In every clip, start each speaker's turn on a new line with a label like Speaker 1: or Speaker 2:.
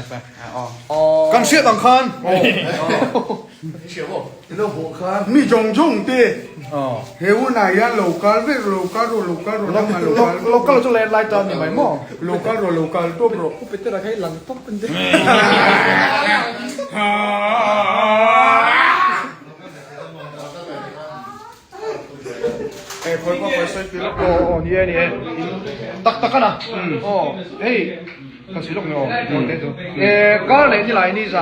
Speaker 1: Kan hriat ang khan.
Speaker 2: Mi zawng zawng te he hunah hian lo kal vek lo kal rawh lo kal rawh nangmah lo kal
Speaker 1: Lo kal chu landline tan ni mai maw?
Speaker 2: Lo kal rawh lo kal tawp rawh.
Speaker 1: Pu Petera kha i lang tawp an ti. Aw ni e ni e tak tak a na aw hei kan sawi lawk mai aw te chu e kar leh ni lai ni za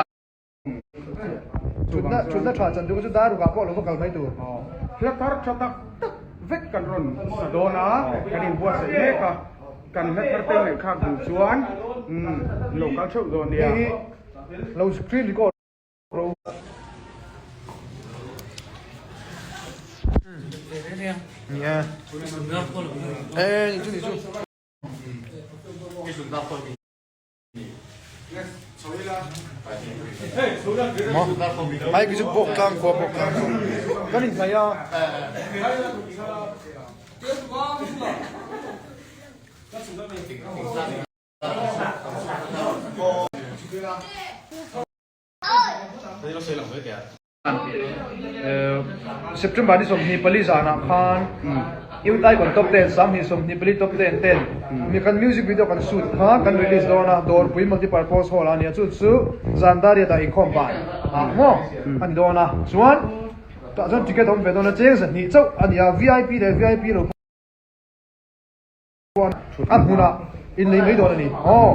Speaker 1: thutna thutna tha chan duh chu dar rukah pawh lo va kal mai tur
Speaker 2: hla thar tha tak tak vek kan rawn sa dawn a kan inbuatsaih mek a kan hla thar te ngaihthlak duh chuan lo kal theuh dawn nia
Speaker 1: hei hi lo screen record Ai ki chu bawk tlang khua bawk tlang khua kan in hnaih a. September ni 24 zanah khan Youth Icon Top 10 sanghnih 24 Top 10 ten mi kan music video kan shoot kha kan release dawn a Dawrpui Multipurpose Hall a nia chu chu zan dariat ah inkhawm ban ah maw a ni dawn a chuan tah chuan ticket a awm ve dawn a cheng zahnih chauh a ni a vip leh vip lo A hmunah inlei mai dawn a ni. Aw.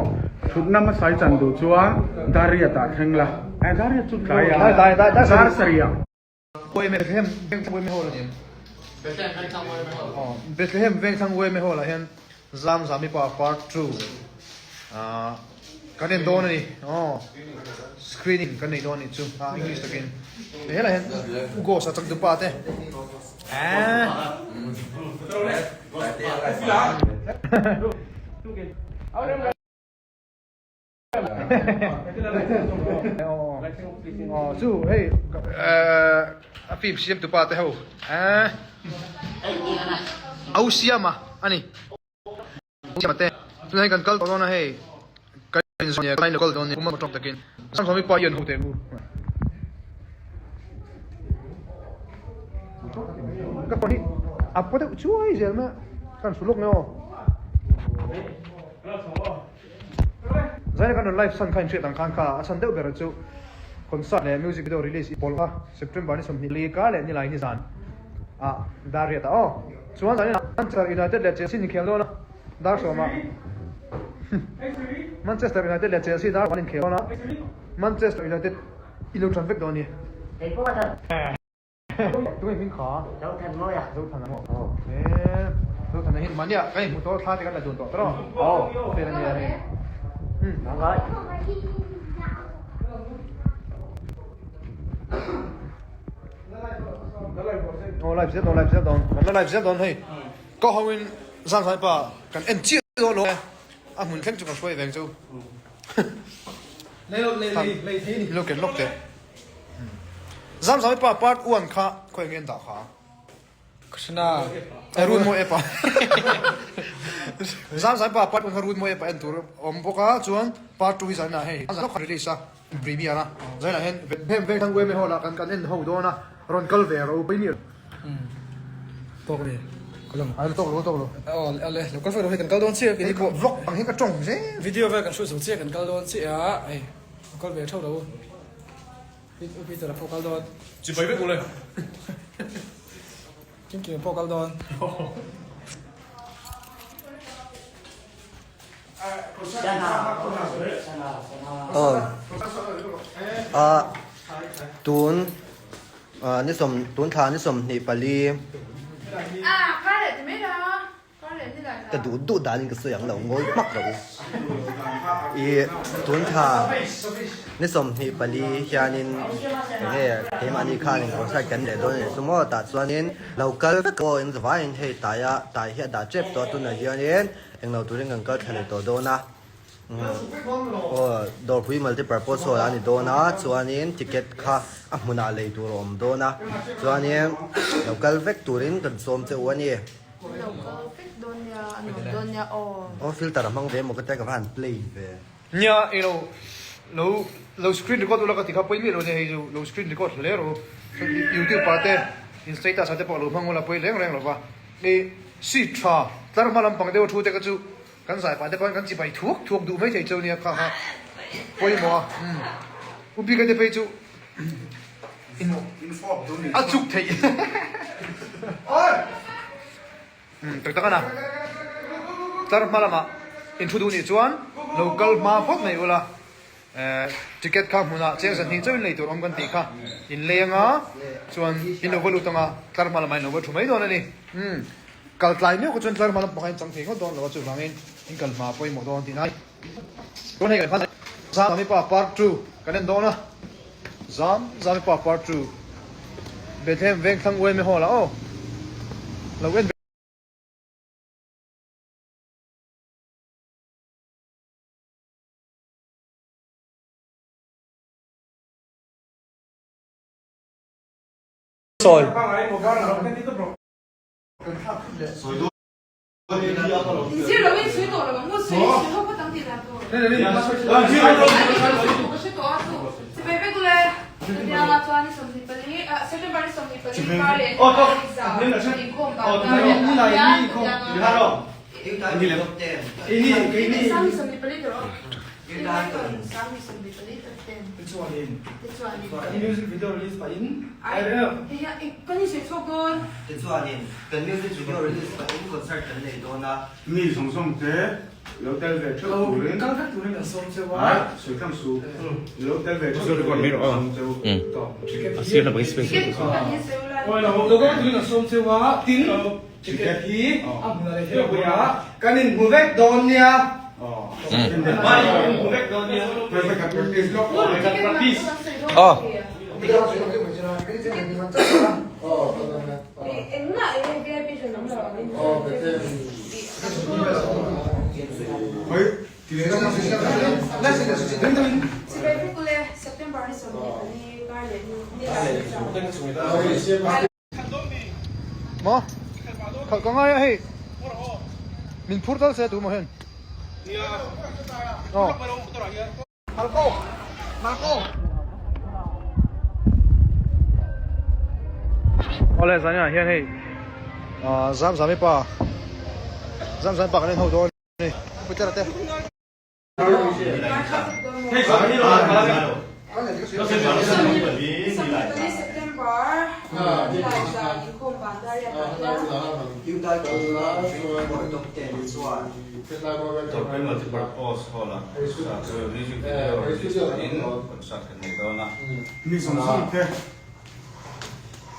Speaker 2: Thutna hmasai chan duh chuan Dariat ah thleng la. Eh Dariat chu tlai a.
Speaker 1: Tlai tlai tlai
Speaker 2: Dar sarih ah.
Speaker 1: Bethlehem Vengthlang Uaime Hall a ni em? Aw Bethlehem Vengthlang Uaime Hall ah hian Zamzami pa part 2 ah kan en dawn a ni. Aw screening kan nei dawn a ni chu ah English takin. Helai hian Ugos a changtupa te. Chu hei a film siam tu pa te ho au siama ani siama te tunah hian kan kal tawh dawn a hei kan inzawn nia kan kal dawn nia kuma tawk takin Sangkhawmi pa hian ho teh mu ka phone hi a paw deuh chuai zel mai a kan hru lawk mai aw zaina kan rawn live san kha inhriat ang khan kha a chhan deuh ber chu concert leh music video release i pawl kha September ni 24 kar leh nilai ni zan ah dar riat ah aw chuan zanin ah Manchester United leh Chelsea inkhel dawn a dar sawmah Manchester United leh Chelsea dar an inkhel dawn a Manchester United i lo tan vek dawn a ni. Tunge hming kha?
Speaker 3: Zothanmawia.
Speaker 1: Zothana maw? Eee Zothana hi mahnia kan inhmu tawh thla te kan la dun tawh tawh aw. Fel a nia hei. Aw live zel dawn live zel dawn kan la live zel dawn hei. Ka ho in zan zai pa kan en chiah dawn lo a hmun thleng chu kan hruai veng chu. Lo ken lawk teh. Zam zam pa part 1 kha khawi ngen dah kha.
Speaker 4: Krishna.
Speaker 1: Run mo epa. Zam zam pa part 1 kha run mo epa en tur awm bawk a chuan part 2 hi zan ah hei zan kha release a premiere a zan ah hian hem veng thang ueme hall ah kan kan en ho dawn a rawn kal ve ro pui mi.
Speaker 4: Tawk ni.
Speaker 1: Ai tawk lo tawk lo.
Speaker 4: Aw ale lo kal ve ro hei kan kal dawn chiah
Speaker 1: kei pawh vlog ang hi ka tawng zel.
Speaker 4: Video vel kan shoot zo chiah kan kal dawn chiah a hei lo kal ve theuh lo. Peter a pawh kal dawn.
Speaker 5: Chibai vek ule.
Speaker 4: Kim kim pawh kal dawn.
Speaker 3: Aw a tun ni sawm tun thla ni 24 Ka duh duh danin ka sawi ang lo ngawi hmak lo u. I tun thla ni 24 hianin enge keimahni khanin concert kan leh dawn a ni chu maw tah chuanin lo kal vek aw in zavaiin hei taia tai hi a dah tep tawh a tunah hianin englo turin kan kal thla leh tawh dawn a. Aw Dawrpui multipurpose hall a ni dawn a chuanin ticket kha a hmunah lei tur a awm dawn a chuanin lo kal vek turin kan sawm che u a ni. Aw filter a hmang ve maw ka tia ka va han play ve.
Speaker 1: Nia ilo. Lo lo screen record ula ka ti kha pawi miah lo nia hei chu lo screen record hle rawh u. Youtube ah te in status ah te pawh lo hmang ula pawi reng reng lo va. I seat tha tlar hma lampang deuh a thu te kha chu kan zai pah te pawh hian kan chibai thuak thuak duh mai thei cheu nia kha kha pawimawh a. Umm U Bika te phei chu in a chuk theih. Umm tak tak a na. Tlar hma lamah in thu duh nih chuan lo kal hma phawt mai ula, eh ticket kha hmunah cheng zan hnih chauh in lei tur awm kan tih kha in lei anga chuan in lo va lut anga tlar hma lamah in lo va thu mai dawn a ni. Umm kal tlai miau kha chuan tlar hma lam pangah in chang thei ngawt dawn lo a chuvangin in kal hma pawimawh dawn tih na. Tun hei kan hman Zami pa part 2 kan en dawn a. Zam Zami pa part 2 Bethlehem Vengthlang UMA Hall ah aw lo en ve.
Speaker 5: Sawi.
Speaker 3: Tichuanin, kan music video release pahin concert kan nei dawn a.
Speaker 2: Mi zawng zawng te lo tel ve theuh turin
Speaker 4: Kal vek turin kan sawm cheu a.
Speaker 2: Sawi tlang su. Lo tel ve theuh turin kan sawm cheu.
Speaker 4: Lo kal turin kan sawm cheu a. Tin, ticket hi a hmun a lei theuh dawn a.
Speaker 3: Kan inhmu vek dawn nia.
Speaker 1: Maw? Khalh ka ngai a hei. Min phur tal se tu maw hen? Aw. Marco! Marco! Awle zan ah hian hei zam zami pa zam zami pa kan en ho dawn a ni. Putera te.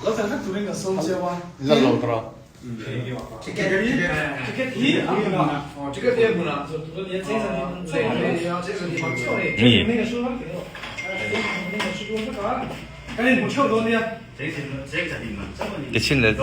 Speaker 4: Lo tel vek turin kan sawm cheu a. Ticket hi a hmunah.
Speaker 1: Ticket hi a hmunah.
Speaker 4: Kan inhmu theuh dawn nia.
Speaker 5: Ti chin le.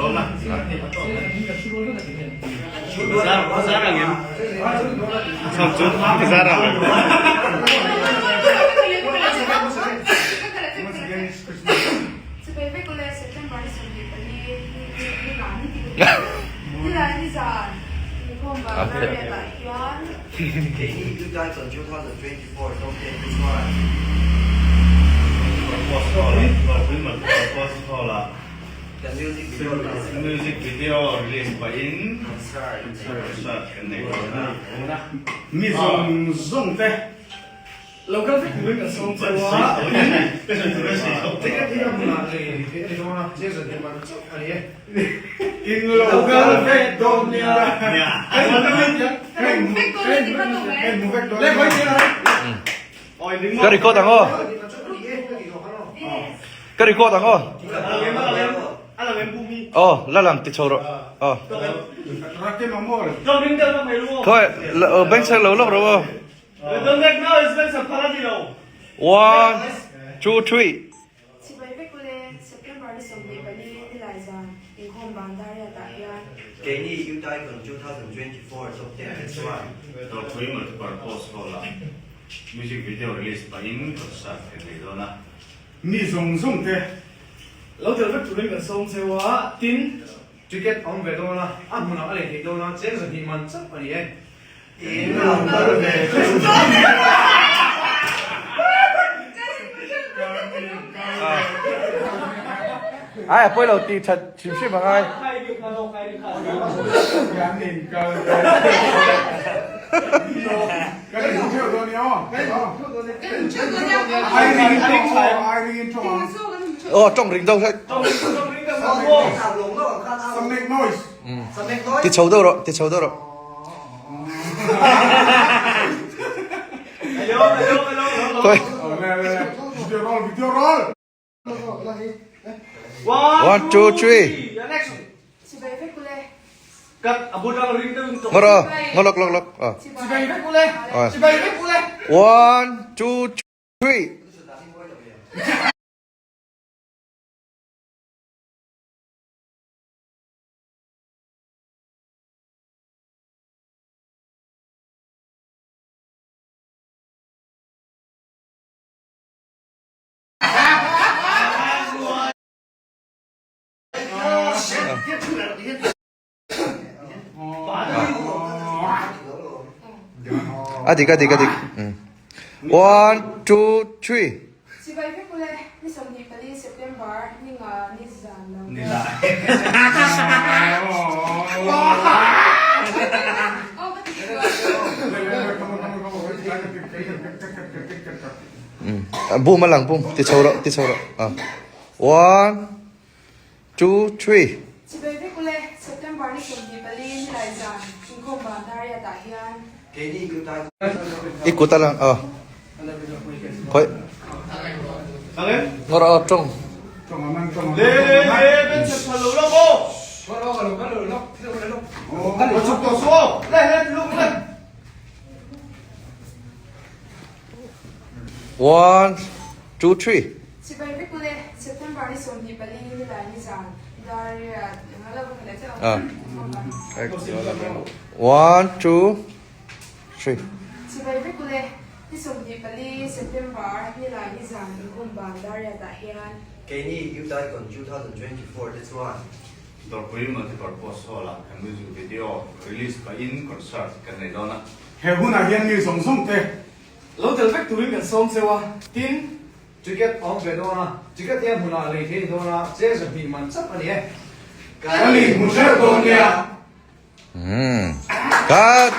Speaker 2: Mi zawng zawng te
Speaker 4: Lo kal vek turin kan sawm cheu a.
Speaker 2: In lo kal vek dawn nia.
Speaker 5: Ka record ang aw. Ka record ang aw. Aw, la lang ti chho rawh. Aw. Khawi, bank check lo lawk rawh aw. One, two, three.
Speaker 6: Chibai vek ule, September ni 24 nilai zan inkhawm ban Dariat-ah hian.
Speaker 3: Keini Youth Icon 2024 top ten te chuan.
Speaker 7: Dawrpui Multipurpose Hall-ah music video release pahin concert kan nei dawn a.
Speaker 2: Mi zawng zawng te.
Speaker 4: Lo tel vek turin kan sawm cheu a, tin.
Speaker 1: Ticket a awm ve dawn a, a hmunah a lei theih dawn a, cheng 200 man chauh a ni e.
Speaker 3: In lo kal ve theuh dawn.
Speaker 5: Ai a pawi lo tih that hrim hrim a ngai. Aw tawng ring deuh hlek. Ti chho deuh rawh, ti chho deuh rawh. One, two, three. Ngawt aw, ngawt lawk lawk lawk. One, two, three. A dik a dik a dik. One, two, three.
Speaker 6: Chibai vek ule, ni 24 September ni nga ni zan lo te.
Speaker 5: Boom a lang boom ti chho rawh ti chho rawh a one two three.
Speaker 6: Chibai vek ule, September ni 24 nilai zan inkhawm ban Dariat ah hian.
Speaker 5: I kut a lang a khawi ngawr a tawng. One, two, three.
Speaker 6: Chibai vek ule, September ni 24 nilai ni zan Dariat
Speaker 5: Ah. One, two, three.
Speaker 6: Chibai vek ule, ni 24 September nilai ni zan inkhawm ban Dariat ah hian.
Speaker 3: Keini Youth Icon 2024 te chuan.
Speaker 7: Dawrpui Multipurpose Hall ah kan music video release pahin concert kan nei dawn a.
Speaker 2: He hunah hian mi zawng zawng te.
Speaker 4: Lo tel vek turin kan sawm cheu a, tin.
Speaker 1: Ticket a awm ve dawn a, ticket hi a hmunah lei thei a ni dawn a, cheng 200 man chauh a ni e.
Speaker 2: Kan inhmu hreuh dawn nia.
Speaker 5: Umm. Cut.